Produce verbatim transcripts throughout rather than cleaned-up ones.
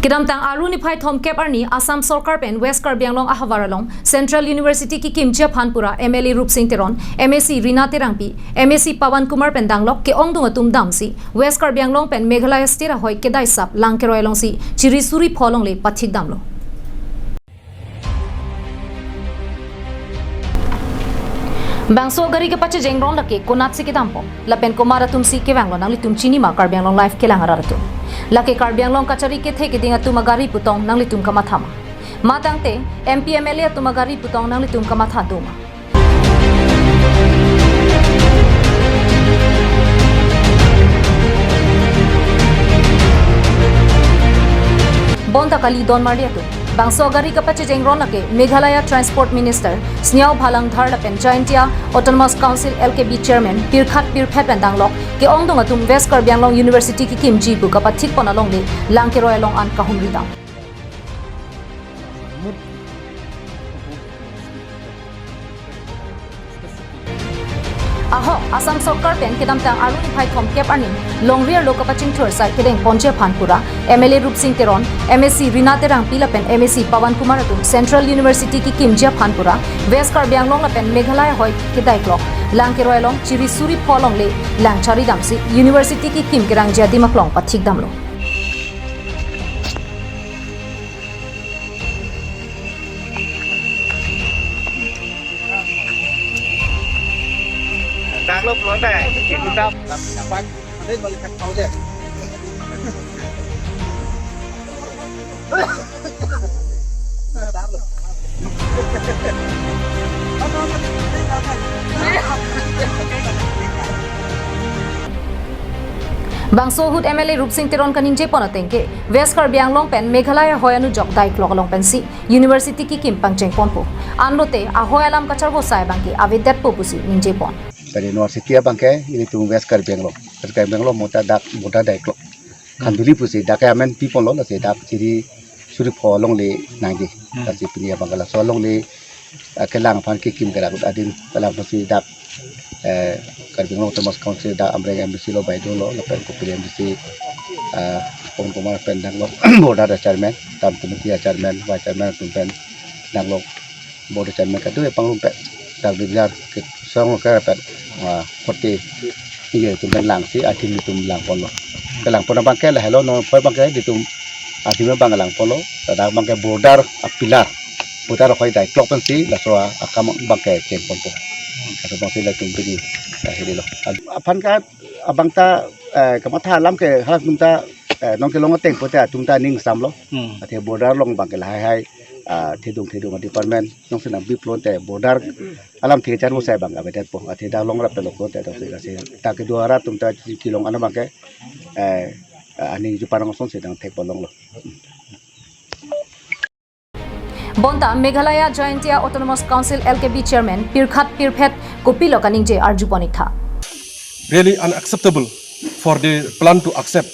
Kedamtang Aru niphai thomkep arni Assam Sorkar pen West Karbi Anglong ahavar along Central University kekimji aphan pura M L A Rupsing Teron, M A C Rina Terangpi, M A C Pawan Kumar pen danglok ke-ongdung atum damsi West Karbi Anglong pen Meghalaya State ahoi kedai sap Langkeroi alongsi chiri suri pho alongle pathik damlo. Bangso gari kepachejeng ron lake konatsi kedampon, lapen komat atumsi kevanglo, nanglitum chini ma Karbi Anglong Live kelang arat atum? Lake Karbi Anglong kachari kethe keding atum agari putong nanglitum kamatha ma? Matangte M P M L A atum agari putong nanglitum kamatha do ma? Bonta kali don marli atum. Bangso gari kepachejeng ron lake Meghalaya Transport Minister Sniawbhalang Dhar lapen Jaintia Autonomous Council L K B Chairman pirkhat pirphet pen danglok ke-ongdung atum West Karbi Anglong University kekimji pu kapathikpon alongle Langkeroi along an kahumri dam. Ahok, Assam Sorkar pen kedamtang Aru niphai thomkep arni longri arlo kapachingthur asai kedengponji aphan pura M L A Rupsing Teron, M A C Rina Terangpi lapen M A C Pawan Kumar atum Central University kekimji aphan pura West Karbi Anglong lapen Meghalaya ahoi kedai klok Langkeroi along chiri suri pho alongle lang chari damsi University kekim kerangji adim aklong pathik damlo. Bangso ahut M L A Rupsing Teron kaningjepon ateng ke West Karbi Anglong pen Meghalaya ahoi anujok dai klok along pensi University kekim pangchengponpo. Anlote ahoi alam kacharvo asai abangke avedetpo pusi ningjepon. Pen university abangke ilitum West Karbi Anglong, West Karbi Anglong mota dak border dai klok Khanduli pusi dak amen piponlo, lasi dak chiri suri pho alongle nangji. Hmm. Lasi pini abangke laso alongle, ah, kelang aphan kekim kerak adim kelang pusi dak, eh, Karbi Anglong Autonomous Council dak Amreng M D C lo, Baido lo, lapen Kopili M D C, ah, Pawan Kumar pen danglok border chairman, tam committee chairman, vice chairman atum pen danglok border chairman kado epangrum pet, dak bijar ke song ke pet, ah, korte inge tum langsi adim tum langponlo. Kelangpon abangke lahelo, non poi abangke ilitum adim abang langponlo, ladak abangke border a pillar, border ahoi dai klok pensi laso akam abangke chengponpo. Laso abangsi ilitum pini, eh, helilo. Aphan ke abangta, eh, kamatha alam ke halatum ta, eh, nonke long ateng pote atum ta ning samlo. Hmm. Athe border along abangke lahai hai, ah, thedung thedung department nongsi nangbiplonte border alamthe kacharvo asai abang avedetpo. Athe dak longrap pelo pulote dak si, si ta kedo arat atum ta kelong an abangke, eh, aning jupan angsong si nangthekpo longlo. Bonta Meghalaya Jaintia Autonomous Council L K B Chairman pirkhat pirphet kopilo kaningje arjupon ik tha. Really unacceptable for the plan to accept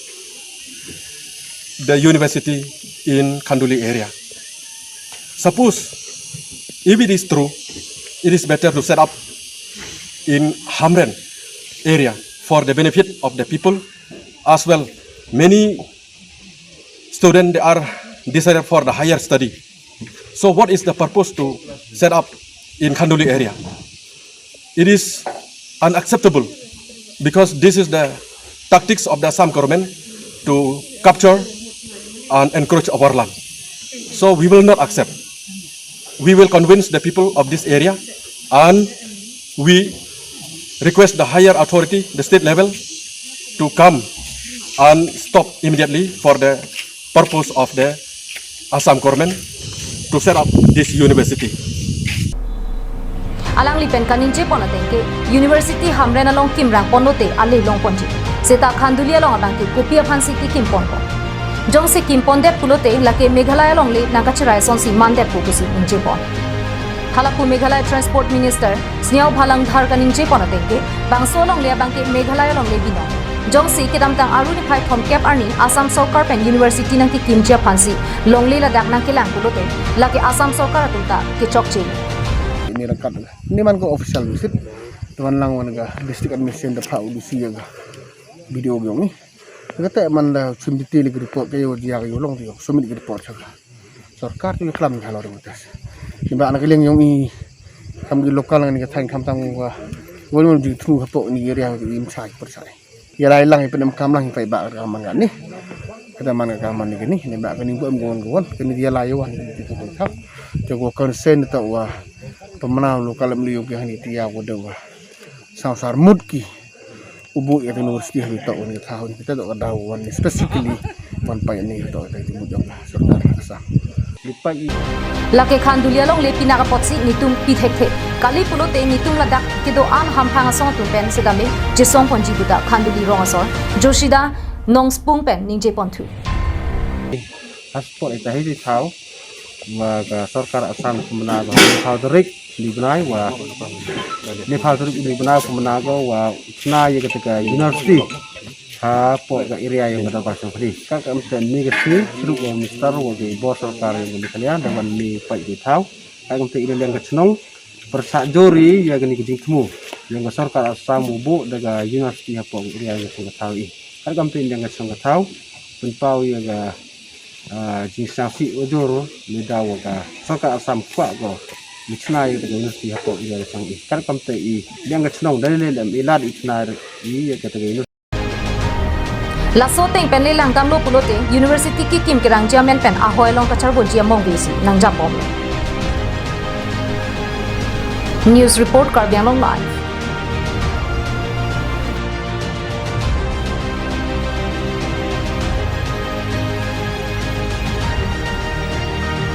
the university in Khanduli area. Suppose if it is true, it is better to set up in Hamren area for the benefit of the people as well. Many students, they are decided for the higher study. So what is the purpose to set up in Khanduli area? It is unacceptable because this is the tactics of the Assam government to capture and encroach our land. So we will not accept. We will convince the people of this area, and we request the higher authority, the state level, to come and stop immediately for the purpose of the Assam government to set up this university. Alangli pen kaningjepon ateng ke university Hamren along kimrangponlote ale longponji. Seta Khanduli along abangke kopi aphansi kekimponpo? Jongsi kimpondet pulote lake Meghalaya alongle nangkachirai asonsi mandetpo pusi ningjepon. Halapu Meghalaya Transport Minister Sniawbhalang Dhar kaningjepon ateng ke bangso alongle abangke Meghalaya alongle binong. Jongsi kedamtang Aru niphai thomkep arni Assam Sorkar pen university nangkekimji aphansi longle ladak nangkelang pulote lake Assam Sorkar atum ta kechokche. Ini rangkat ini man ko official visit. Teman lang wan ga district administration da pha udusi ya ga video biong ni. Kete man da sum detail ke report ke yo dia yo long dia sum ke report saka. Sorkar tu klam kalo de mutas. Ni ba anak leng yong i kam di local ni kethang kam tang wa. Wal mun di thu hapo ni area di im sai per sai. Ya lai lang ipen em kam lang pai ba ka man ni. Kete man ka man ni ni ni ba ka ni buat em gon gon ke ni dia lai wan ni di tu tu. Jago concern ta wa. Pemana local em liu ke ni tia wa de wa. Sangsar mut ki. Ubu ya university hali to ni tha ni kita to ka dawan ni specifically man pai ni to ka ti mujok sorkar Assam. Lipai i Lake Khanduli along le pina kapotsi netum pi thekthe. Kali pulote netum ladak kedo-an hamphang asong atum pen sedame jesong ponji buta Khanduli rong asor Joshida Nongspung pen ningje ponthu. Passport ita hi di thau. Wa ka sorkar Assam kumna ba thau tarik ni bnai wa ni thau tarik ni bnai kumna ko wa chna ye kata ka university hapo ka area yang kata ka sangkri. Ka kam ten ni ke si sruk wa minister wa ke bo sorkar yang kami kalian dawan ni pai di thau. Ka kam te ile leng ka chnong persa jori ya ke ni ke jingthmu yang ka sorkar Assam ubu da ka university hapo ka area yang kata thau i. Ka kam te yang ka chnong ka thau penpau ya ka ah, jingsangsi ojor ni dawa ka sorkar Assam kwa ko ni chna ye kata university hapo area sang i. Ka kam te i yang ka chnong dalile lem ilat i chna i ye kata university. Laso ateng pen le lang damlo pulote university kekim kerang jamen pen ahoi along kacharbo ji among besi nang jambom. News report Karbi Anglong Live.